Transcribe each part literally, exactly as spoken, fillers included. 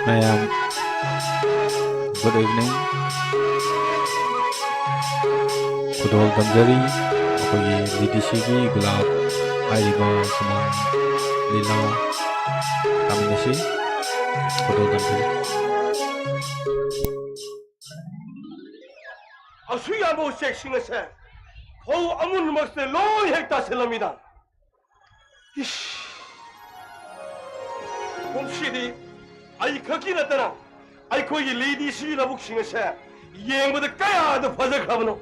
ꯃꯌꯥꯝ, good evening꯫ ꯈꯨꯗꯣꯜ ꯇꯝꯖꯔꯤ꯫ ꯑꯩꯈꯣꯏꯒꯤ ꯂꯤ ꯗꯤ ꯁꯤꯒꯤ ꯒꯨꯂꯥꯞ ꯍꯥꯏꯔꯤꯕ ꯁꯨꯃꯥꯡ ꯂꯤꯂꯥ ꯇꯝꯃꯤꯟꯅꯁꯤ꯫ ꯈꯨꯗꯣꯜ ꯇꯝꯖꯔꯤ꯫ ꯑꯁꯨꯛ ꯌꯥꯝꯕ ꯎꯆꯦꯛꯁꯤꯡ ꯑꯁꯦ ꯐꯧ ꯑꯃꯨꯟꯕꯃꯛꯁꯤꯗ ꯂꯣꯏ ꯍꯦꯛ ꯇꯥꯁꯤꯜꯂꯝꯃꯤꯗ꯫ ꯏꯁ! ꯀꯨꯝꯁꯤꯗꯤ ꯑꯩ ꯈꯛꯀꯤ ꯅꯠꯇꯅ ꯑꯩꯈꯣꯏꯒꯤ ꯂꯤ ꯗꯤ ꯁꯤ ꯂꯧꯕꯨꯛꯁꯤꯡ ꯑꯁꯦ ꯌꯦꯡꯕꯗ ꯀꯌꯥꯗ ꯐꯖꯈ꯭ꯔꯕꯅꯣ꯫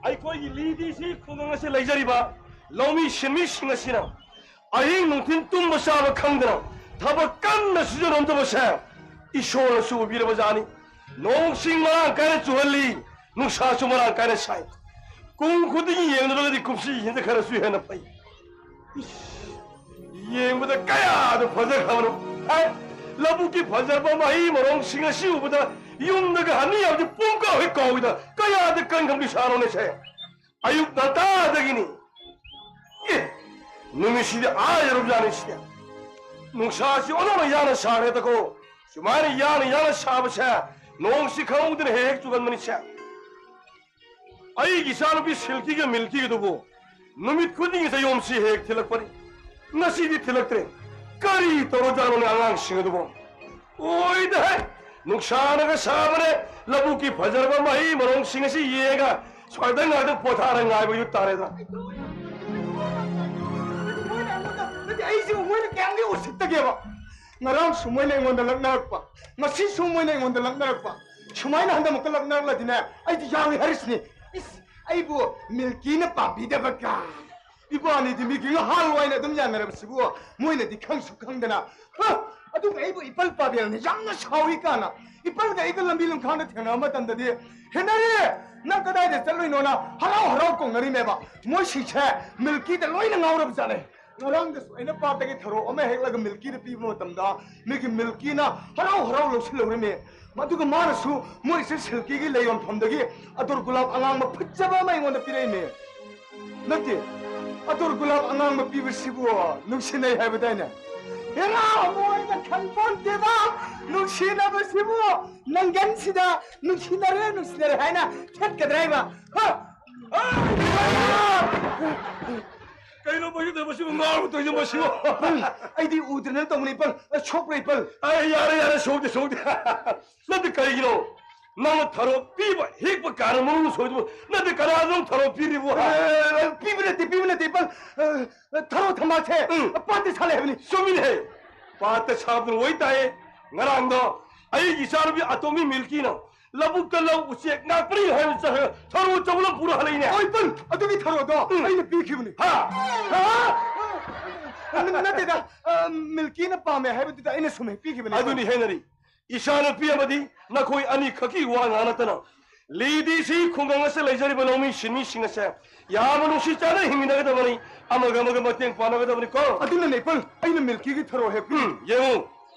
ꯑꯩꯈꯣꯏꯒꯤ ꯂꯤ ꯗꯤ ꯁꯤ ꯈꯨꯡꯒꯪ ꯑꯁꯤ ꯂꯩꯖꯔꯤꯕ ꯂꯧꯃꯤ ꯁꯤꯟꯃꯤꯁꯤꯡ ꯑꯁꯤꯅ ꯑꯍꯤꯡ ꯅꯨꯡꯊꯤꯜ ꯇꯨꯝꯕ ꯆꯥꯕ ꯈꯪꯗꯅ ꯊꯕꯛ ꯀꯟꯅ ꯁꯨꯖꯔꯝꯗꯕꯁꯦ ꯏꯁꯣꯔꯅꯁꯨ ꯎꯕꯤꯔꯕ ꯖꯥꯠꯅꯤ꯫ ꯅꯣꯡꯁꯤꯡ ꯃꯔꯥꯡ ꯀꯥꯏꯅ ꯆꯨꯍꯜꯂꯤ, ꯅꯨꯡꯁꯥꯁꯨ ꯃꯔꯥꯡ ꯀꯥꯏꯅ ꯁꯥꯏ꯫ ꯀꯨꯝ ꯈꯨꯗꯤꯡꯒꯤ ꯌꯦꯡꯅꯔꯨꯔꯒꯗꯤ ꯀꯨꯝꯁꯤꯁꯤꯅ ꯈꯔꯁꯨ ꯍꯦꯟꯅ ꯐꯩ꯫ ꯏꯁ, ꯌꯦꯡꯕꯗ ꯀꯌꯥꯗ ꯐꯖꯈ꯭ꯔꯕꯅꯣ! ꯍꯦ, ꯂꯧꯕꯨꯛꯀꯤ ꯐꯖꯕ ꯃꯍꯩ ꯃꯔꯣꯡꯁꯤꯡ ꯑꯁꯤ ꯎꯕꯗ ꯌꯨꯝꯗꯒ ꯍꯟꯅꯤ ꯍꯥꯏꯕꯗꯤ ꯄꯨꯡꯀꯥꯎ ꯍꯦꯛ ꯀꯥꯎꯏꯗ, ꯀꯌꯥꯗ ꯀꯟꯈ꯭ꯔꯕ ꯅꯤꯁꯥꯅꯣꯅꯦꯁꯦ! ꯑꯌꯨꯛ ꯉꯟꯇꯥꯗꯒꯤꯅꯤ꯫ ꯑꯦ, ꯅꯨꯃꯤꯠꯁꯤꯗꯤ ꯑꯥ ꯌꯧꯔꯕꯖꯥꯠꯅꯤ ꯁꯤꯗꯤ꯫ ꯅꯨꯡꯁꯥꯁꯤ ꯑꯣꯟꯊꯣꯛꯅ ꯌꯥꯡꯅ ꯁꯥꯈ꯭ꯔꯦꯗꯀꯣ꯫ ꯁꯨꯃꯥꯏꯅ ꯌꯥꯡꯅ ꯌꯥꯡꯅ ꯁꯥꯕꯁꯦ ꯅꯣꯡꯁꯤ ꯈꯪꯍꯧꯗꯅ ꯍꯦꯛ ꯍꯦꯛ ꯆꯨꯒꯟꯕꯅꯤꯁꯦ꯫ ꯑꯩꯒꯤ ꯏꯆꯥꯅꯨꯄꯤ ꯁꯤꯜꯀꯤꯒ ꯃꯤꯜꯀꯤꯒꯗꯨꯕꯨ ꯅꯨꯃꯤꯠ ꯈꯨꯗꯤꯡꯒꯤ ꯆꯌꯣꯝꯁꯤ ꯍꯦꯛ ꯊꯤꯜꯂꯛꯄꯅꯤ꯫ ꯉꯁꯤꯗꯤ ꯊꯤꯜꯂꯛꯇ꯭ꯔꯦ꯫ ꯀꯔꯤ ꯇꯧꯔꯖꯥꯠꯅꯣꯅꯦ ꯑꯉꯥꯡꯁꯤꯡ ꯑꯗꯨꯕꯨ? ꯑꯣꯏꯗꯍꯦ! ꯅꯨꯡꯁꯥꯅꯒ ꯁꯥꯕꯅꯦ, ꯂꯧꯕꯨꯛꯀꯤ ꯐꯖꯔꯕ ꯃꯍꯩ ꯃꯔꯣꯡꯁꯤꯡ ꯑꯁꯤ ꯌꯦꯡꯉꯒ ꯁ꯭ꯋꯥꯏꯗ ꯉꯥꯏꯍꯥꯛꯇꯪ ꯄꯣꯊꯥꯔ ꯉꯥꯏꯕꯗꯨ ꯇꯥꯔꯦꯗ꯫ ꯅꯠꯇꯦ, ꯑꯩꯁꯤꯕꯨ ꯃꯣꯏꯅ ꯀꯌꯥꯝꯗꯤ ꯎꯁꯤꯠꯇꯒꯦꯕ? ꯉꯔꯥꯡꯁꯨ ꯃꯣꯏꯅ ꯑꯩꯉꯣꯟꯗ ꯂꯛꯅꯔꯛꯄ, ꯉꯁꯤꯁꯨ ꯃꯣꯏꯅ ꯑꯩꯉꯣꯟꯗ ꯂꯛꯅꯔꯛꯄ꯫ ꯁꯨꯃꯥꯏꯅ ꯍꯟꯗꯛꯃꯨꯛꯀ ꯂꯛꯅꯔꯛꯂꯗꯤꯅꯦ, ꯑꯩꯗꯤ ꯌꯥꯔꯣꯏ ꯍꯥꯏꯔꯤꯁꯤꯅꯤ꯫ ꯏꯁ, ꯑꯩꯕꯨ ꯃꯤꯜꯀꯤꯅ ꯄꯥꯝꯕꯤꯗꯕ ꯀꯥꯏ꯫ ꯏꯕꯥꯅꯤꯗꯤ ꯃꯤꯒꯤ ꯉꯍꯥꯜ ꯋꯥꯏꯅ ꯑꯗꯨꯝ ꯌꯥꯅꯔꯕꯁꯤꯕꯨ ꯃꯣꯏꯅꯗꯤ ꯈꯪꯁꯨ ꯈꯪꯗꯅ꯫ ꯍ! ꯑꯗꯨꯒ ꯑꯩꯕꯨ ꯏꯄꯜ ꯄꯥꯕꯦꯜꯅ ꯌꯥꯝꯅ ꯁꯥꯎꯏ ꯀꯥꯏꯅ꯫ ꯏꯄꯜꯒ ꯑꯩꯒ ꯂꯝꯕꯤ ꯂꯝꯈꯥꯡꯗ ꯊꯦꯡꯅꯕ ꯃꯇꯝꯗꯗꯤ, "ꯍꯦꯟꯅꯔꯤ! ꯅꯪ ꯀꯗꯥꯏꯗ ꯆꯠꯂꯨꯏꯅꯣꯅ?" ꯍꯔꯥꯎ ꯍꯔꯥꯎ ꯀꯧꯅꯔꯤꯃꯦꯕ꯫ ꯃꯣꯏꯁꯤꯡꯁꯦ ꯃꯤꯜꯀꯤꯗ ꯂꯣꯏꯅ ꯉꯥꯎꯔꯕ ꯖꯥꯠꯅꯦ꯫ ꯉꯔꯥꯡꯗꯁꯨ ꯑꯩꯅ ꯄꯥꯠꯇꯒꯤ ꯊꯔꯣ ꯑꯃ ꯍꯦꯛꯂꯒ ꯃꯤꯜꯀꯤꯗ ꯄꯤꯕ ꯃꯇꯝꯗ, ꯃꯤꯒꯤ ꯃꯤꯜꯀꯤꯅ ꯍꯔꯥꯎ ꯍꯔꯥꯎ ꯂꯧꯁꯤꯜꯍꯧꯔꯤꯃꯦ꯫ ꯑꯗꯨꯒ ꯃꯥꯅꯁꯨ ꯃꯣꯏ ꯏꯆꯦ ꯁꯤꯜꯀꯤꯒꯤ ꯂꯩꯐꯝꯐꯝꯗꯒꯤ ꯑꯗꯨꯔ ꯒꯨꯂꯥꯞ ꯑꯉꯥꯡꯕ ꯐꯖꯕ ꯑꯃ ꯑꯩꯉꯣꯟꯗ ꯄꯤꯔꯛꯏꯃꯦ꯫ ꯅꯠꯇꯦ, ꯑꯗꯨꯔ ꯒꯨꯂꯥꯞ ꯑꯉꯥꯡꯕ ꯄꯤꯕꯁꯤꯕꯨ ꯅꯨꯡꯁꯤꯅꯩ ꯍꯥꯏꯕꯗꯥꯏꯅꯦ? ꯍꯦꯔꯥ, ꯃꯣꯏꯅ ꯈꯪꯄꯣꯟꯇꯦꯗ꯫ ꯅꯨꯡꯁꯤꯅꯕꯁꯤꯕꯨ ꯅꯪꯒꯟꯁꯤꯗ ꯅꯨꯡꯁꯤꯅꯔꯦ, ꯅꯨꯡꯁꯤꯅꯔꯦ ꯍꯥꯏꯅ ꯊꯦꯠꯀꯗ꯭ꯔꯥ ꯍꯥꯏꯕ? ꯍ? ꯀꯩꯅꯣ ꯃꯁꯤ ꯇꯧꯔꯤꯕꯁꯤꯕꯨ? ꯉꯥꯎꯔꯕ ꯇꯧꯔꯤꯁꯦ ꯃꯁꯤꯕꯨ? ꯄꯜ, ꯑꯩꯗꯤ ꯎꯗ꯭ꯔꯦꯅ ꯇꯧꯕꯅꯤ, ꯄꯜ꯫ ꯑ, ꯁꯣꯛꯄ꯭ꯔꯦ, ꯄꯜ꯫ ꯑꯩ ꯌꯥꯔꯦ, ꯌꯥꯔꯦ, ꯁꯣꯛꯇꯦ, ꯁꯣꯛꯇꯦ꯫ ꯅꯠꯇꯦ, ꯀꯔꯤꯒꯤꯅꯣ? ꯅꯪꯅ ꯊꯔꯣ ꯄꯤꯕ ꯍꯦꯛꯄ ꯀꯥꯟꯗ ꯃꯔꯨ ꯁꯣꯏꯗꯨꯕꯨ ꯅꯠꯇꯦ, ꯀꯅꯥꯗ ꯅꯪ ꯊꯔꯣ ꯄꯤꯔꯤꯕꯨ? ꯑ, ꯄꯤꯕ ꯅꯠꯇꯦ, ꯄꯤꯕ ꯅꯠꯇꯦ, ꯄꯜ꯫ ꯑ, ꯊꯔꯣ ꯊꯝꯕꯥꯜꯁꯦ ꯎꯝ꯫ ꯄꯥꯠꯇ ꯁꯥꯠꯂꯦ ꯍꯥꯏꯕꯅꯤ꯫ ꯆꯨꯝꯃꯤꯅꯦꯍꯦ꯫ ꯄꯥꯠꯇ ꯁꯥꯠꯄꯗꯨꯅ ꯑꯣꯏ ꯇꯥꯏꯌꯦ꯫ ꯉꯔꯥꯡꯗꯣ ꯑꯩꯒꯤ ꯏꯆꯥꯅꯨꯄꯤ ꯑꯇꯣꯝꯕꯤ ꯃꯤꯜꯀꯤꯅ ꯂꯧꯕꯨꯛꯇ ꯂꯧ ꯎꯆꯦꯛ ꯉꯥꯛꯄꯅꯤ ꯍꯥꯏꯅ ꯆꯠꯂꯒ ꯊꯔꯣ ꯑꯆꯧꯕ ꯑꯃ ꯄꯨꯔ ꯍꯜꯂꯛꯏꯅꯦ꯫ ꯍꯣꯏ, ꯄꯜ, ꯑꯗꯨꯒꯤ ꯊꯔꯣꯗꯣ ꯎꯝ꯫ ꯑꯩꯅ ꯄꯤꯈꯤꯕꯅꯤ꯫ ꯍꯥ? ꯍꯥ? ꯅ-, ꯅꯠꯇꯦꯗ, ꯑ, ꯃꯤꯜꯀꯤꯅ ꯄꯥꯝꯃꯦ ꯍꯥꯏꯕꯗꯨꯗ ꯑꯩꯅ ꯁꯨꯝ ꯍꯦꯛ ꯄꯤꯈꯤꯕꯅꯤ꯫ ꯑꯗꯨꯅꯤ ꯍꯦꯅꯔꯤ, ꯏꯆꯥꯅꯨꯄꯤ ꯑꯃꯗꯤ ꯅꯈꯣꯏ ꯑꯅꯤꯈꯛꯀꯤ ꯋꯥ ꯉꯥꯡ ꯅꯠꯇꯅ ꯂꯤꯗꯤꯁꯤ ꯈꯨꯡꯒꯪ ꯑꯁꯤꯗ ꯂꯩꯖꯔꯤꯕ ꯂꯧꯃꯤꯁꯤꯡ, ꯃꯤꯁꯤꯡ ꯑꯁꯦ ꯌꯥꯝꯅ ꯅꯨꯡꯁꯤ ꯆꯥꯟꯅ ꯍꯤꯡꯃꯤꯟꯅꯒꯗꯕꯅꯤ, ꯑꯃꯒ ꯑꯃꯒ ꯃꯇꯦꯡ ꯄꯥꯡꯅꯒꯗꯕꯅꯤꯀꯣ꯫ ꯑꯗꯨꯅꯅꯦ, ꯄꯜ, ꯑꯩꯅ ꯃꯤꯜꯀꯤꯒꯤ ꯊꯔꯣ ꯍꯦꯛ ꯄꯤ-, ꯎꯝ, ꯌꯦꯡꯉꯨ,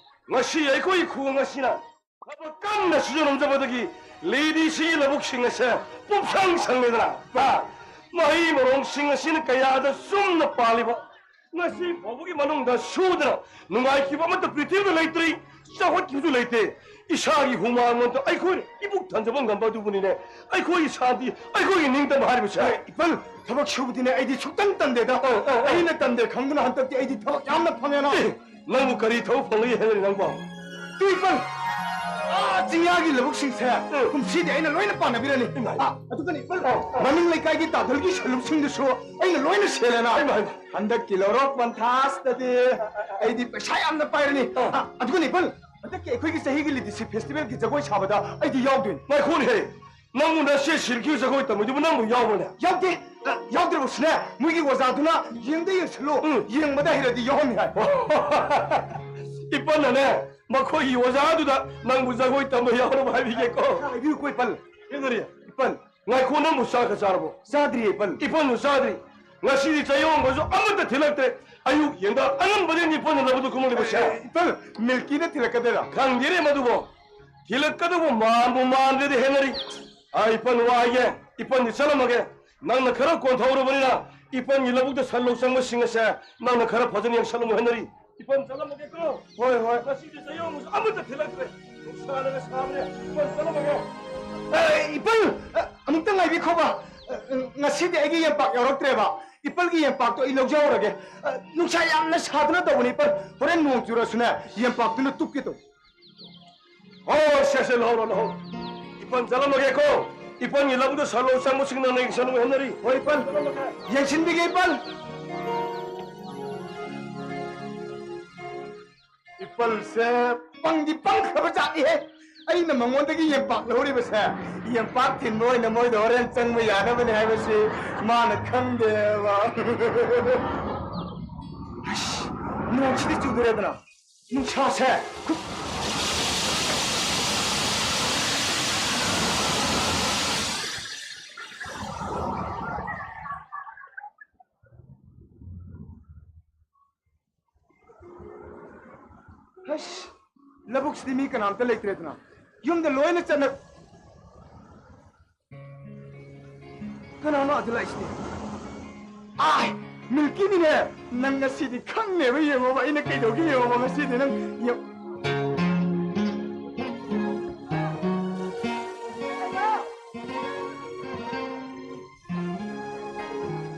ꯉꯁꯤ ꯑꯩꯈꯣꯏ ꯈꯨꯡꯒꯪ ꯑꯁꯤꯅ ꯊꯕꯛ ꯀꯟꯅ ꯁꯨꯖꯔꯝꯖꯕꯗꯒꯤ ꯂꯤꯗꯤꯁꯤꯒꯤ ꯂꯧꯕꯨꯛꯁꯤꯡ ꯑꯁꯦ ꯄꯨꯝꯁꯪ ꯁꯪꯂꯦꯗꯅ, ꯍꯥ? ꯃꯍꯩ ꯃꯔꯣꯡꯁꯤꯡ ꯑꯁꯤꯅ ꯀꯌꯥꯗ ꯆꯨꯝꯅ ꯄꯥꯜꯂꯤꯕ, ꯉꯁꯤ ꯐꯥꯎꯕꯒꯤ ꯃꯅꯨꯡꯗ ꯁꯨꯗꯅ ꯅꯨꯡꯉꯥꯏꯈꯤꯕ ꯑꯃꯠꯇ ꯄ꯭ꯔꯤꯊꯤꯕꯤꯗ ꯂꯩꯇ꯭ꯔꯤ, ꯆꯥꯎꯈꯠꯈꯤꯕꯁꯨ ꯂꯩꯇꯦ꯫ ꯏꯁꯥꯒꯤ ꯍꯨꯃꯥꯡ ꯃꯟꯇ ꯑꯩꯈꯣꯏꯅ ꯏꯕꯨꯛ ꯊꯟꯖꯕ ꯉꯝꯕ ꯑꯗꯨꯕꯨꯅꯤꯅꯦ ꯑꯩꯈꯣꯏꯒꯤ ꯁꯥꯟꯇꯤ, ꯑꯩꯈꯣꯏꯒꯤ ꯅꯤꯡꯇꯝꯕ ꯍꯥꯏꯔꯤꯕꯁꯦ꯫ ꯑꯦ, ꯏꯄꯜ, ꯊꯕꯛ ꯁꯨꯕꯗꯤꯅꯦ ꯑꯩꯗꯤ ꯁꯨꯛꯇꯪ ꯇꯟꯗꯦꯗ꯫ ꯑ, ꯑ, ꯑ꯫ ꯑꯩꯅ ꯇꯟꯗꯦ ꯈꯪꯗꯨꯅ ꯍꯟꯗꯛꯇꯤ ꯑꯩꯗꯤ ꯊꯕꯛ ꯌꯥꯝꯅ ꯐꯪꯉꯦꯅ꯫ ꯑꯦ, ꯅꯪꯕꯨ ꯀꯔꯤ ꯊꯕꯛ ꯐꯪꯂꯒꯦ ꯍꯥꯏꯅꯔꯤ ꯅꯪꯕꯣ? ꯇꯨ ꯏꯄꯜ, ꯑꯥ, ꯆꯤꯡꯌꯥꯒꯤ ꯂꯧꯕꯨꯛꯁꯤꯡꯁꯦ ꯎꯝ꯫ ꯀꯨꯝꯁꯤꯗꯤ ꯑꯩꯅ ꯂꯣꯏꯅ ꯄꯥꯟꯅꯕꯤꯔꯅꯤ꯫ ꯏꯃꯥꯏ꯫ ꯑꯥ, ꯑꯗꯨꯒꯅꯤ ꯏꯄꯜ, ꯑ, ꯑ꯫ ꯃꯅꯤꯡ ꯂꯩꯀꯥꯏꯒꯤ ꯇꯥꯗꯜꯒꯤ ꯁꯦꯜꯂꯨꯝꯁꯤꯡꯗꯨꯁꯨ ꯑꯩꯅ ꯂꯣꯏꯅ ꯁꯦꯜꯂꯦꯅ꯫ ꯏꯃꯥꯏ, ꯏꯃꯥꯏ꯫ ꯍꯟꯗꯛꯀꯤ ꯂꯧꯔꯣꯛ ꯄꯟꯊꯥꯁꯇꯗꯤ ꯑꯩꯗꯤ ꯄꯩꯁꯥ ꯌꯥꯝꯅ ꯄꯥꯏꯔꯅꯤ꯫ ꯑ꯫ ꯑꯥ, ꯑꯗꯨꯒꯅꯤ ꯏꯄꯜ, ꯍꯟꯗꯛꯀꯤ ꯑꯩꯈꯣꯏꯒꯤ ꯆꯍꯤꯒꯤ ꯂꯤꯗꯤꯁꯤ ꯐꯦꯁꯇꯤꯚꯦꯜꯒꯤ ꯖꯒꯣꯏ ꯁꯥꯕꯗ ꯑꯩꯗꯤ ꯌꯥꯎꯗꯣꯏꯅꯤ꯫ ꯉꯥꯏꯈꯣꯅꯦꯍꯦ, ꯅꯪꯕꯨ ꯅꯁꯦ ꯁꯤꯜꯀꯤ ꯖꯒꯣꯏ ꯇꯝꯃꯤꯗꯨꯕꯨ ꯅꯪꯕꯨ ꯌꯥꯎꯕ꯭ꯔꯅꯦ? ꯌꯥꯎꯗꯦ꯫ ꯑ, ꯌꯥꯎꯗ꯭ꯔꯕꯁꯨꯅꯦ, ꯃꯣꯏꯒꯤ ꯑꯣꯖꯥꯗꯨꯅ ꯌꯦꯡꯗ ꯌꯦꯡꯁꯜꯂꯨ, ꯎꯝ꯫ ꯌꯦꯡꯕꯗ ꯍꯩꯔꯗꯤ ꯌꯥꯎꯍꯟꯅꯤ ꯍꯥꯏ꯫ ꯏꯄꯟꯅꯅꯦ, ꯃꯈꯣꯏꯒꯤ ꯑꯣꯖꯥꯗꯨꯗ ꯅꯪꯕꯨ ꯖꯒꯣꯏ ꯇꯝꯕ ꯌꯥꯎꯅꯕ ꯍꯥꯏꯕꯤꯒꯦꯀꯣ꯫ ꯍꯥꯏꯕꯤꯌꯨꯀꯣ ꯏꯄꯜ꯫ ꯍꯦꯅꯔꯤ꯫ ꯏꯄꯜ꯫ ꯉꯥꯏꯈꯣ, ꯅꯪꯕꯨ ꯆꯥꯛꯀ ꯆꯥꯔꯕꯣ? ꯆꯥꯗ꯭ꯔꯤꯌꯦ ꯏꯄꯜ꯫ ꯏꯄꯟꯁꯨ ꯆꯥꯗ꯭ꯔꯤ꯫ ꯉꯁꯤꯗꯤ ꯆꯌꯣꯡꯕꯁꯨ ꯑꯃꯠꯇ ꯊꯤꯜꯂꯛꯇ꯭ꯔꯦ꯫ ꯑꯌꯨꯛ ꯌꯦꯟꯗ ꯑꯉꯟꯕꯗꯒꯤ ꯏꯄꯟꯅ ꯂꯧꯕꯗ ꯀꯨꯝꯍꯜꯂꯤꯕꯁꯦ꯫ ꯑꯦ, ꯏꯄꯜ, ꯃꯤꯜꯀꯤꯅ ꯊꯤꯜꯂꯛꯀꯗꯣꯏꯔꯥ? ꯈꯪꯗꯦꯅꯦ ꯃꯗꯨꯕꯣ꯫ ꯊꯤꯜꯂꯛꯀꯗꯧꯕ ꯃꯥꯟꯕꯨ ꯃꯥꯟꯗ꯭ꯔꯦꯗ ꯍꯦꯅꯔꯤ꯫ ꯑ, ꯏꯄꯟ ꯋꯥ ꯍꯥꯏꯒꯦ, ꯏꯄꯟꯗꯤ ꯆꯠꯂꯝꯃꯒꯦ꯫ ꯅꯪꯅ ꯈꯔ ꯀꯣꯟꯊꯧꯔꯕꯅꯤꯅ ꯏꯄꯟꯒꯤ ꯂꯧꯕꯨꯛꯇ ꯁꯟ ꯂꯧ ꯆꯪꯕꯁꯤꯡ ꯑꯁꯦ ꯅꯪꯅ ꯈꯔ ꯐꯖꯅ ꯌꯦꯡꯁꯜꯂꯝꯃꯨ ꯍꯦꯅꯔꯤ꯫ ꯏꯄꯟ ꯆꯠꯂꯝꯃꯒꯦꯀꯣ꯫ ꯍꯣꯏ, ꯍꯣꯏ꯫ ꯉꯁꯤꯗꯤ ꯆꯌꯣꯡꯁꯨ ꯑꯃꯠꯇ ꯊꯤꯜꯂꯛꯇ꯭ꯔꯦ꯫ ꯅꯨꯡꯁꯥꯅꯒ ꯁꯥꯕꯅꯦ꯫ ꯏꯄꯟ ꯆꯠꯂꯝꯃꯒꯦ꯫ ꯑꯦ, ꯏꯄꯜ! ꯑ, ꯑꯃꯨꯛꯇ ꯉꯥꯏꯕꯤꯈꯣꯕ꯫ ꯑ, ꯑ, ꯉꯁꯤꯗꯤ ꯑꯩꯒꯤ ꯌꯦꯝꯄꯥꯛ ꯌꯥꯎꯔꯛꯇ꯭ꯔꯦꯕ꯫ ꯏꯄꯜꯒꯤ ꯌꯦꯝꯄꯥꯛꯇꯣ ꯑꯩ ꯂꯧꯖꯍꯧꯔꯒꯦ꯫ ꯑ, ꯅꯨꯡꯁꯥ ꯌꯥꯝꯅ ꯁꯥꯗꯨꯅ ꯇꯧꯕꯅꯤ, ꯏꯄꯜ꯫ ꯍꯣꯔꯦꯟ ꯅꯣꯡ ꯆꯨꯔꯁꯨꯅꯦ, ꯌꯦꯝꯄꯥꯛꯇꯨꯅ ꯇꯨꯞꯀꯦ ꯇꯧ꯫ ꯍꯣꯏ, ꯁꯦ, ꯁꯦ, ꯂꯧꯍꯧꯔꯣ, ꯂꯧꯍꯧꯔꯣ꯫ ꯏꯄꯟ ꯆꯠꯂꯝꯃꯒꯦꯀꯣ꯫ ꯏꯄꯟꯒꯤ ꯂꯧꯗ ꯁꯟ ꯂꯧ ꯆꯪꯕꯁꯤꯡ ꯅꯪꯅ ꯌꯦꯡꯁꯟꯕ ꯍꯣꯠꯅꯔꯤ꯫ ꯍꯣꯏ, ꯏꯄꯟ꯫ ꯆꯠꯂꯝꯃꯒꯦ꯫ ꯌꯦꯡꯁꯤꯟꯕꯤꯒꯦ, ꯏꯄꯟ꯫ ꯏꯄꯜꯁꯦ ꯄꯪꯗꯤ ꯄꯪꯈ꯭ꯔꯕ ꯖꯥꯠꯅꯤꯍꯦ꯫ ꯑꯩꯅ ꯃꯉꯣꯟꯗꯒꯤ ꯌꯦꯝꯄꯥꯛ ꯂꯧꯔꯤꯕꯁꯦ, ꯌꯦꯝꯄꯥꯛ ꯊꯤꯟꯕ ꯑꯣꯏꯅ ꯃꯣꯏꯗ ꯍꯣꯔꯦꯟ ꯆꯪꯕ ꯌꯥꯅꯕꯅꯦ ꯍꯥꯏꯕꯁꯤ ꯃꯥꯅ ꯈꯪꯗꯦꯕ꯫ ꯑꯁ, ꯅꯣꯡꯁꯤꯗꯤ ꯆꯨꯗꯣꯔꯦꯗꯅ꯫ ꯅꯨꯡꯁꯥꯁꯦ ꯈꯨꯠ- ꯑꯁ, ꯂꯧꯕꯨꯛꯁꯤꯗꯤ ꯃꯤ ꯀꯅꯥꯝꯇ ꯂꯩꯇ꯭ꯔꯦꯗꯅ꯫ ꯌꯨꯝꯗ ꯂꯣꯏꯅ ꯆꯠꯅ- ꯀꯅꯥꯅꯣ ꯑꯗꯨ ꯂꯥꯛꯏꯁꯤꯗꯤ? ꯑꯥꯏ, ꯃꯤꯜꯀꯤꯅꯤꯅꯦ! ꯅꯪ ꯉꯁꯤꯗꯤ ꯈꯪꯅꯦꯕ, ꯌꯦꯡꯉꯣꯕ, ꯑꯩꯅ ꯀꯩꯗꯧꯒꯦ ꯌꯦꯡꯉꯣꯕ, ꯉꯁꯤꯗꯤ ꯅꯪ ꯌꯦꯡ-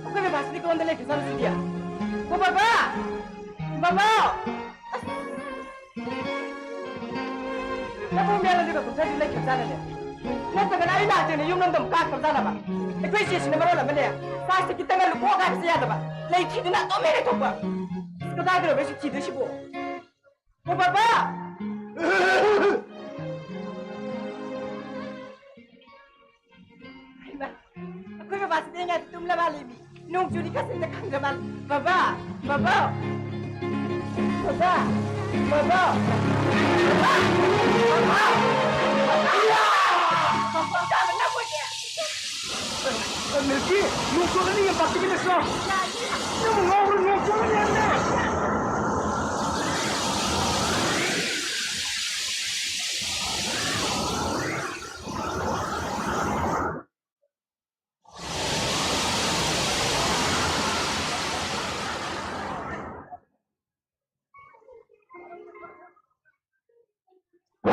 ꯑꯩꯈꯣꯏ ꯕꯕꯥꯁꯤꯗꯤ ꯀꯔꯣꯝꯗ ꯂꯩꯈ꯭ꯔꯖꯥꯠꯅꯣ ꯁꯤꯗꯤ? ꯀꯣ ꯕꯕꯥ! ꯕꯕꯥ! ꯑꯁ! ꯅꯕꯨꯡ ꯃꯌꯥꯝ ꯑꯗꯨꯒ ꯀꯨꯝꯊꯔꯗꯤ ꯂꯩꯈ꯭ꯔꯖꯥꯠꯂꯅꯦ? ꯅꯠꯇ꯭ꯔꯒꯅ ꯑꯩ ꯂꯥꯛꯇꯦꯅ ꯌꯨꯝꯂꯣꯝꯗ ꯑꯃꯨꯛ ꯀꯥꯈ꯭ꯔꯖꯥꯠꯂꯕ? ꯑꯩꯈꯣꯏ ꯏꯆꯦꯁꯤꯅ ꯃꯔꯣꯜ ꯑꯃꯅꯦ, ꯆꯥꯛꯁꯦ ꯈꯤꯇꯪꯒ ꯂꯨꯀꯣꯛ ꯍꯥꯏꯕꯁꯦ ꯌꯥꯗꯕ, ꯂꯩ ꯊꯤꯗꯨꯅ ꯑꯗꯨꯝ ꯍꯦꯛ ꯂꯩꯊꯣꯛꯄ꯫ ꯑꯁ, ꯀꯗꯥꯏꯗꯅꯣ ꯑꯩꯁꯨ ꯊꯤꯗꯣꯏꯁꯤꯕꯣ? ꯑꯣ ꯕꯕꯥ! ꯍꯩꯃꯥ, ꯑꯩꯈꯣꯏ ꯕꯕꯥꯁꯤꯗꯤ ꯉꯥꯏ ꯇꯨꯝꯂ ꯃꯥꯜꯂꯦ ꯃꯤ꯫ ꯅꯣꯡ ꯆꯨꯔꯤ ꯈꯁꯤꯅ ꯈꯪꯗ꯭ꯔ ꯃꯥꯜꯂꯦ꯫ ꯕꯕꯥ! ꯕꯕꯥ! ꯕꯕꯥ! ꯕꯕꯥ! ꯕꯕꯥ! ꯕꯕꯥ! ꯕꯕꯥ! ꯃꯤꯜꯀꯤ, ꯅꯣꯡ ꯆꯨꯔꯅꯤ, ꯌꯥꯝ ꯄꯥꯈꯠꯀꯅꯨ ꯁꯤꯗ꯫ ꯅꯪꯕꯨ ꯉꯥꯎꯕ꯭ꯔꯥ? ꯅꯣꯡ ꯆꯨꯔꯅꯤ ꯍꯥꯏꯕꯅꯦ꯫ ꯑꯣ,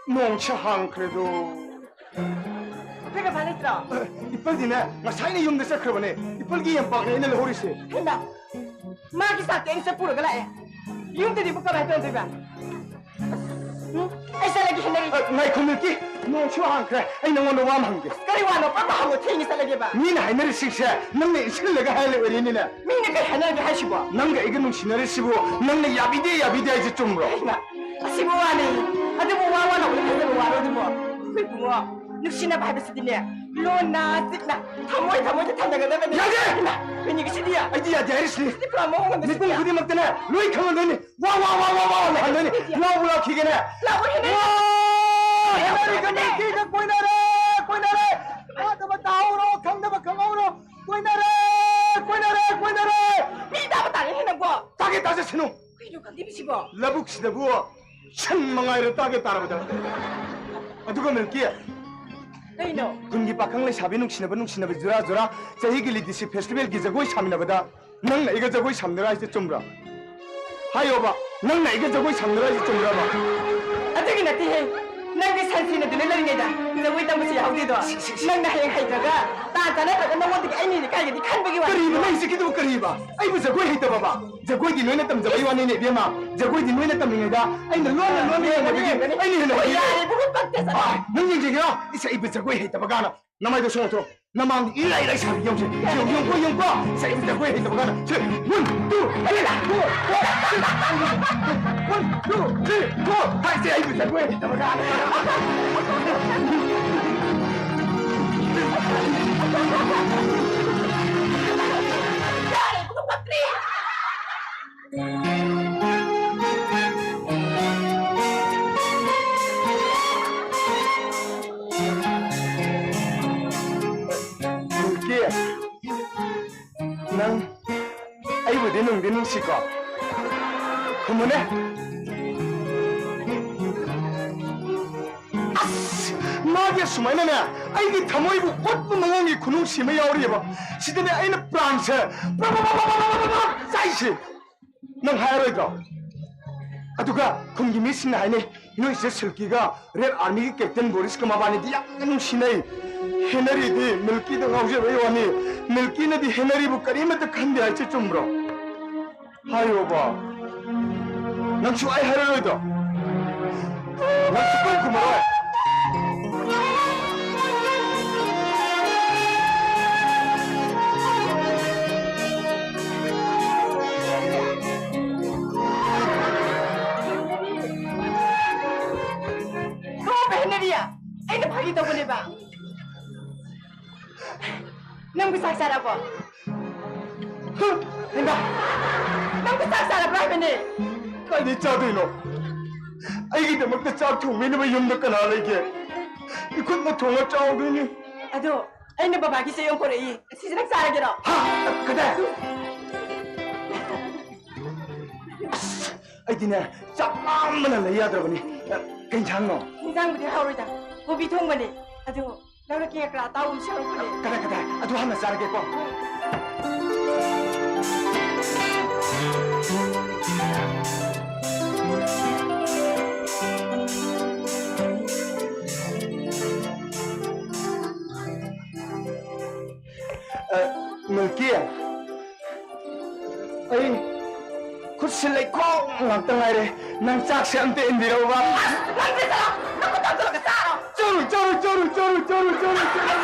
ꯅꯣꯡꯁꯦ ꯍꯥꯡꯈ꯭ꯔꯦꯗꯣ꯫ ꯏꯄꯜ ꯀꯃꯥꯏ ꯂꯩꯇ꯭ꯔꯣ? ꯏꯄꯜꯗꯤꯅꯦ, ꯉꯁꯥꯏꯅ ꯌꯨꯝꯗ ꯆꯠꯈ꯭ꯔꯕꯅꯦ꯫ ꯏꯄꯜꯒꯤ ꯌꯦꯟꯄꯥꯛꯅꯦ ꯑꯩꯅ ꯂꯧꯍꯧꯔꯤꯁꯦ꯫ ꯍꯩꯃꯥ, ꯃꯥꯒꯤ ꯆꯥꯛꯇꯤ ꯑꯩꯅ ꯆꯠꯄꯨꯔꯒ ꯂꯥꯛꯑꯦ꯫ ꯌꯨꯝꯗꯗꯤ ꯀꯃꯥꯏꯅ ꯇꯧꯗꯣꯏꯕ? ꯎꯝ? ꯑꯩ ꯆꯠꯂꯒꯦ, ꯍꯦꯅꯔꯤ꯫ ꯑ, ꯉꯥꯏꯈꯣ, ꯃꯤꯜꯀꯤ꯫ ꯅꯣꯡꯁꯨ ꯍꯥꯡꯈ꯭ꯔꯦ꯫ ꯑꯩ ꯅꯉꯣꯟꯗ ꯋꯥ ꯑꯃ ꯍꯪꯒꯦ꯫ ꯀꯔꯤ ꯋꯥꯅꯣ? ꯄꯪꯍꯪ ꯍꯪꯉꯣ, ꯊꯦꯡꯅ ꯆꯠꯂꯒꯦꯕ꯫ ꯃꯤꯅ ꯍꯥꯏꯅꯔꯤꯁꯤꯡꯁꯦ ꯅꯪꯅ ꯏꯟꯁꯤꯜꯂꯒ ꯍꯥꯏ ꯂꯩꯔꯤꯅꯤꯅꯦ꯫ ꯃꯤꯅ ꯀꯔꯤ ꯍꯥꯏꯅꯔꯒꯦ ꯍꯥꯏꯁꯤꯕꯣ? ꯅꯪꯒ ꯑꯩꯒ ꯅꯨꯡꯁꯤꯅꯔꯤꯁꯤꯕꯨ ꯅꯪꯅ ꯌꯥꯕꯤꯗꯦ, ꯌꯥꯕꯤꯗꯦ ꯍꯥꯏꯁꯦ ꯆꯨꯝꯕ꯭ꯔꯣ? ꯍꯩꯃꯥ, ꯑꯁꯤꯕꯨ ꯋꯥꯅꯤ꯫ ꯑꯗꯨꯕꯨ ꯋꯥ ꯋꯥ ꯂꯥꯎꯕꯗ ꯐꯖꯕ ꯋꯥꯔꯣ ꯑꯗꯨꯕꯣ? ꯑꯩꯈꯣꯏ ꯏꯕꯨꯡꯉꯣ, ꯅꯨꯡꯁꯤꯅꯕ ꯍꯥꯏꯕꯁꯤꯗꯤꯅꯦ, ꯂꯣꯟꯅ ꯆꯤꯛꯅ ꯊꯃꯣꯏ ꯊꯃꯣꯏꯗ ꯊꯝꯅꯒꯗꯕꯅꯤ꯫ ꯌꯥꯗꯦ! ꯍꯩꯃꯥ, ꯀꯩꯅꯣꯒꯤꯁꯤꯗꯤ? ꯑꯩꯗꯤ ꯌꯥꯗꯦ ꯍꯥꯏꯔꯤꯁꯤꯅꯤ꯫ ꯁꯤꯗꯤ ꯄꯨꯔꯥ ꯃꯑꯣꯡ ꯑꯃꯗ ꯃꯤꯄꯨꯝ ꯁꯤꯗꯤ꯫ ꯈꯨꯗꯤꯡꯃꯛꯇꯅꯦ ꯂꯣꯏ ꯈꯪꯍꯟꯗꯣꯏꯅꯤ꯫ ꯋꯥ, ꯋꯥ, ꯋꯥ, ꯋꯥ, ꯋꯥ, ꯋꯥ ꯍꯟꯗꯣꯏꯅꯤ꯫ ꯂꯥꯎꯕꯨ ꯂꯥꯎꯈꯤꯒꯦꯅꯦ꯫ ꯂꯥꯎꯕꯨ ꯍꯦꯟꯅ ꯋꯥ! ꯍꯦꯟꯅꯔꯤꯒ ꯅꯨꯄꯤꯒ ꯀꯣꯏꯅꯔꯦ, ꯀꯣꯏꯅꯔꯦ꯫ ꯇꯥꯗꯕ ꯇꯥꯍꯧꯔꯣ, ꯈꯪꯗꯕ ꯈꯪꯍꯧꯔꯣ꯫ ꯀꯣꯏꯅꯔꯦ, ꯀꯣꯏꯅꯔꯦ, ꯀꯣꯏꯅꯔꯦ꯫ ꯃꯤ ꯇꯥꯕ ꯇꯥꯔꯦꯅꯦ ꯅꯪꯕꯣ꯫ ꯇꯥꯒꯦ ꯇꯥꯖꯁꯅꯨ꯫ ꯀꯩꯅꯣ ꯈꯪꯗꯦ ꯃꯤꯁꯤꯕꯣ? ꯂꯧꯕꯨꯛꯁꯤꯗꯕꯨ ꯁꯟ ꯃꯉꯥꯏꯔ ꯇꯥꯒꯦ ꯇꯥꯔꯕꯗ꯫ ꯑꯗꯨꯒ ꯃꯤꯜꯀꯤ, ꯀꯩꯅꯣ? ꯈꯨꯟꯒꯤ ꯄꯥꯈꯪ ꯂꯩꯁꯥꯕꯤ ꯅꯨꯡꯁꯤꯅꯕ, ꯅꯨꯡꯁꯤꯅꯕ ꯖꯨꯔꯥ ꯖꯨꯔꯥ ꯆꯍꯤꯒꯤ ꯂꯤꯗꯤꯁꯤ ꯐꯦꯁꯇꯤꯚꯦꯜꯒꯤ ꯖꯒꯣꯏ ꯁꯥꯃꯤꯟꯅꯕꯗ ꯅꯪꯅ ꯑꯩꯒ ꯖꯒꯣꯏ ꯁꯥꯃꯤꯟꯅꯔ ꯍꯥꯏꯁꯦ ꯆꯨꯝꯕ꯭ꯔꯥ? ꯍꯥꯏꯌꯣꯕ, ꯅꯪꯅ ꯑꯩꯒ ꯖꯒꯣꯏ ꯁꯥꯃꯤꯟꯅꯔ ꯍꯥꯏꯁꯦ ꯆꯨꯝꯕ꯭ꯔꯥꯕ? ꯑꯗꯨꯒꯤ ꯅꯠꯇꯦꯍꯦ, ꯅꯪꯗꯤ ꯁꯟ ꯁꯦꯟꯅꯗꯨꯅ ꯂꯩꯔꯤꯉꯩꯗ ꯖꯒꯣꯏ ꯇꯝꯕꯁꯨ ꯌꯥꯍꯧꯗꯦꯗꯣ꯫ ꯁꯤ, ꯁꯤ, ꯁꯤ꯫ ꯅꯪꯅ ꯍꯌꯦꯡ ꯍꯩꯇ꯭ꯔꯒ ꯇꯥꯟ ꯆꯥꯟꯅꯗ꯭ꯔꯒ ꯅꯉꯣꯟꯗꯒꯤ ꯑꯩꯅ ꯍꯦꯟꯅ ꯀꯥꯏꯒꯅꯤ ꯈꯟꯕꯒꯤ ꯋꯥꯅꯤ꯫ ꯀꯔꯤꯅꯣ ꯅꯪ ꯍꯧꯖꯤꯛꯀꯤꯗꯨꯕꯨ ꯀꯔꯤꯕ? ꯑꯩꯕꯨ ꯖꯒꯣꯏ ꯍꯩꯇꯕꯕ? ꯖꯒꯣꯏꯗꯤ ꯅꯣꯏꯅ ꯇꯝꯖꯕꯩ ꯋꯥꯅꯤꯅꯦ ꯏꯕꯦꯝꯃ꯫ ꯖꯒꯣꯏꯗꯤ ꯅꯣꯏꯅ ꯇꯝꯂꯤꯉꯩꯗ ꯑꯩꯅ ꯂꯣꯟꯅ ꯂꯣꯟꯅ ꯌꯦꯡꯕꯗꯒꯤ ꯑꯩꯅ ꯍꯦꯟꯅ ꯍꯣꯏ, ꯍꯩꯔꯦ꯫ ꯌꯥꯔꯦ, ꯏꯕꯨꯡꯉꯣ, ꯄꯛꯇꯦ, ꯆꯠꯂꯣ꯫ ꯑꯥ, ꯅꯪ ꯌꯦꯡꯖꯒꯦꯔꯣ? ꯏꯁ, ꯑꯩꯕꯨ ꯖꯒꯣꯏ ꯍꯩꯇꯕ ꯀꯥꯏꯅ꯫ ꯅꯃꯥꯏꯗꯣ ꯁꯣꯡꯉꯣ꯫ ꯅꯃꯥꯡꯗ ꯏꯔꯥꯏ ꯏꯔꯥꯏ ꯁꯥꯕꯤ ꯌꯦꯡꯉꯨꯁꯦ꯫ ꯌꯦꯡꯉꯨ, ꯌꯦꯡꯉꯨꯀꯣ, ꯌꯦꯡꯉꯨꯀꯣ꯫ ꯁꯦ, ꯑꯩꯕꯨ ꯖꯒꯣꯏ ꯍꯩꯇꯕ ꯀꯥꯟꯗ꯫ ꯁꯦ, one, two, three, four, five, six, seven, eight, nine, ten, one, two, three, four, five, six, ꯑꯩꯕꯨ ꯖꯒꯣꯏ ꯍꯩꯇꯕ ꯀꯥꯟꯗ꯫ ꯌꯥꯔꯦ, ꯏꯕꯨꯡꯉꯣ, ꯄꯛꯇ꯭ꯔꯦ꯫ ꯄꯤꯡꯀꯤ, ꯅꯪ ꯑꯩꯕꯨꯗꯤ ꯅꯨꯡꯗꯤ ꯅꯨꯡꯁꯤꯀꯣ? ꯈꯨꯝꯃꯨꯅꯦ꯫ ꯃꯥꯒꯤ ꯑꯁꯨꯃꯥꯏꯅꯅꯦ, ꯑꯩꯒꯤ ꯊꯃꯣꯏꯕꯨ ꯑꯣꯠꯄ ꯃꯑꯣꯡꯒꯤ ꯈꯨꯅꯨꯡꯁꯤ ꯑꯃ ꯌꯥꯎꯔꯤꯑꯕ꯫ ꯁꯤꯗꯅꯦ ꯑꯩꯅ ꯄ꯭ꯔꯥꯟꯁꯦ ꯄ꯭ꯔꯞ ꯄ꯭ꯔꯞ ꯄ꯭ꯔꯞ ꯆꯥꯛꯏꯁꯦ꯫ ꯅꯪ ꯍꯥꯏꯔꯣꯏꯗ꯭ꯔꯣ? ꯑꯗꯨꯒ ꯈꯨꯟꯒꯤ ꯃꯤꯁꯤꯡꯅ ꯍꯥꯏꯅꯩ, ꯅꯣꯏꯁꯦ ꯁꯤꯜꯀꯤꯒ ꯔꯦꯗ ꯑꯥꯔꯃꯤꯒꯤ ꯀꯦꯞꯇꯦꯟ ꯕꯣꯔꯤꯁꯀ ꯃꯕꯥꯅꯤꯗꯤ ꯌꯥꯝꯅ ꯅꯨꯡꯁꯤꯅꯩ꯫ ꯍꯦꯅꯔꯤꯗꯤ ꯃꯤꯜꯀꯤꯗ ꯉꯥꯎꯖꯕꯩ ꯋꯥꯅꯤ, ꯃꯤꯜꯀꯤꯅꯗꯤ ꯍꯦꯅꯔꯤꯕꯨ ꯀꯔꯤꯃꯠꯇ ꯈꯟꯗꯦ ꯍꯥꯏꯁꯦ ꯆꯨꯝꯕ꯭ꯔꯣ? ꯍꯥꯏꯌꯣꯕ꯫ ꯅꯪꯁꯨ ꯑꯩ ꯍꯥꯏꯔꯔꯣꯏꯗꯣ? ꯅꯪꯁꯨ ꯀꯔꯤ ꯈꯨꯝꯃꯔꯣꯏ? ꯀꯣ ꯚꯦꯅꯦꯔꯤꯌꯥ, ꯑꯩꯅ ꯐꯥꯒꯤ ꯇꯧꯕꯅꯦꯕ꯫ ꯅꯪꯕꯨ ꯆꯥꯛ ꯆꯥꯔꯕꯣ? ꯍꯩꯃꯥ! ꯅꯪꯕꯨ ꯆꯥꯛ ꯆꯥꯔꯕ꯭ꯔꯥ ꯍꯥꯏꯕꯅꯦ? ꯀꯥꯏꯗꯩ ꯆꯥꯗꯣꯏꯅꯣ? ꯑꯩꯒꯤꯗꯃꯛꯇ ꯆꯥꯛ ꯊꯣꯡꯕꯤꯅꯕ ꯌꯨꯝꯗ ꯀꯅꯥ ꯂꯩꯒꯦ? ꯏꯈꯨꯠꯅ ꯊꯣꯡꯉ ꯆꯥꯎꯗꯣꯏꯅꯤ꯫ ꯑꯗꯣ ꯑꯩꯅ ꯕꯕꯥꯒꯤ ꯆꯦ ꯑꯃ ꯄꯨꯔꯛꯏ꯫ ꯑꯁꯤꯁꯦ ꯅꯪ ꯆꯥꯔꯒꯦꯔꯣ? ꯍꯥ? ꯀꯗꯥꯏ? ꯑꯁ, ꯑꯩꯗꯤꯅꯦ, ꯆꯥꯛ ꯂꯥꯝꯕꯅ ꯂꯩ ꯌꯥꯗ꯭ꯔꯕꯅꯤ꯫ ꯀꯩ ꯏꯟꯁꯥꯡꯅꯣ? ꯏꯟꯁꯥꯡꯕꯨꯗꯤ ꯍꯥꯎꯔꯣꯏꯗ, ꯀꯣꯕꯤ ꯊꯣꯡꯕꯅꯦ꯫ ꯑꯗꯣ ꯂꯧꯔꯛꯀꯦ, ꯉꯀ꯭ꯔꯥ ꯑꯇꯥꯎꯕ ꯑꯃ ꯁꯦꯝꯃꯛꯄꯅꯦ꯫ ꯀꯗꯥꯏ, ꯀꯗꯥꯏ? ꯑꯗꯨ ꯍꯥꯟꯅ ꯆꯥꯔꯒꯦꯀꯣ꯫ ꯑ, ꯃꯤꯜꯀꯤ, ꯑꯩ ꯈꯨꯠꯁꯤ ꯂꯩꯈꯣꯝ ꯉꯥꯛꯇ ꯉꯥꯏꯔꯦ꯫ ꯅꯪ ꯆꯥꯛꯁꯦ ꯑꯝꯇ ꯏꯟꯕꯤꯔꯛꯎꯕ꯫ ꯑꯁ, ꯅꯪꯁꯦ ꯆꯠꯂꯣ! ꯅꯈꯨꯠ ꯊꯥꯡꯖꯜꯂꯒ ꯆꯥꯔꯣ! ꯆꯠꯂꯣ, ꯆꯠꯂꯣ, ꯆꯠꯂꯣ, ꯆꯠꯂꯣ, ꯆꯠꯂꯣ, ꯆꯠꯂꯣ, ꯆꯠꯂꯣ꯫